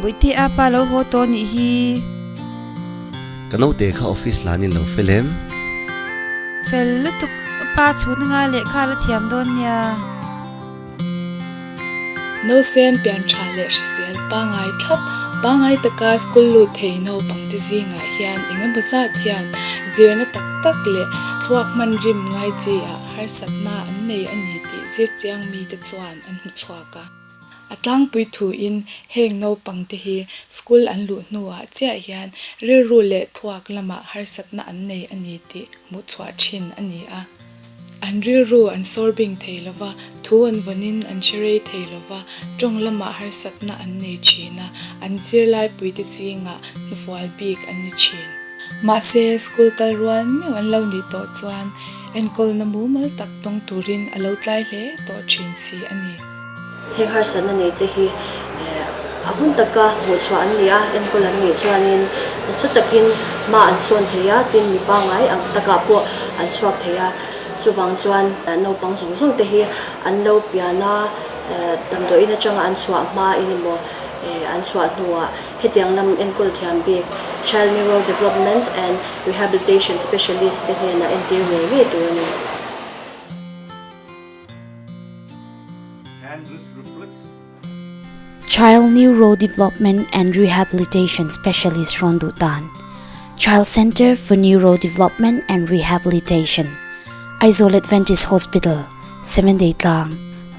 Bawihte a pa lo haw tawh nih hi. Ka naute kha office lan in lo fel em? Fel lutuk, pa chhun anga lehkha la thiam dawn nia. Nausen pian tha leh hrisel pangai thlap, pangai taka school lut thei naupangte zingah hian engemaw zat hian zirna tak tak leh thluak hman rim ngai chi ah harsatna an nei a ni tih zirchiang mite chuan an hmu chhuak a. A tlangpui thuin heng naupangte hi school an luh hnuah chiah hian rilru leh thluak lamah harsatna an nei a ni tih hmuh chhuah thin a ni a. An rilru an sawr bing thei lo va, thu an vawnin an hre rei thei lo va, tawng lamah harsatna an nei thin a, an zirlaipuite zingah hnufual bik an ni thin. Mahse, school kal rual meuh an lo nih tawh chuan enkawlna mumal tak tawng turin a lo tlai hle tawh thin si a ni. Heng harsatna neite hi a hun taka hmuhchhuah an ni a, enkawl an nih chuanin nasa takin hma an sawn thei a, tin mi pangngai ang takah pawh an chhuak thei a. Chuvang chuan naupang zawng zawng te hi an lo pian a, damdawiin atanga an chhuah hma in emaw an chhuah hnuah hetiang lam enkawl thiam bik Child Neuro Development and Rehabilitation Specialist te hnenah entir ngei ngei tur a ni. Child Neurodevelopment and Rehabilitation Specialist rawn duh tan Child Centre for Neurodevelopment and Rehabilitation, Aizawl Adventist Hospital, Seventh-day Tlang,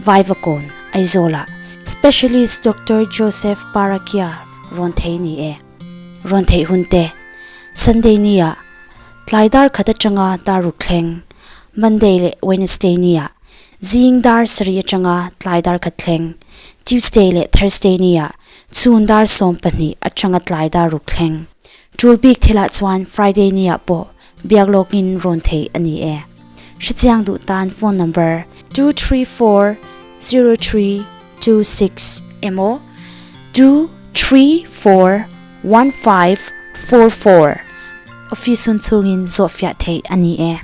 Vaivakawn, Aizawlah Specialist Doctor Joseph Parakia rawn thei ni e. Rawn theih hun te, Sunday nia tlai dar khat atanga dar ruk thleng, Monday leh Wednesday nia Zing dar sarih atanga tlai dar khat thleng, Tuesday leh Thursday nia chhun dar 12 atanga tlai dar ruk thleng. Tul bik thilah chuan Friday nia pawh biak lawkin rawn theih a ni e. Hrechiang duh tan phone number 234 03 26 emaw 234 1544 office hun chhungin zawhfiah theih a ni e.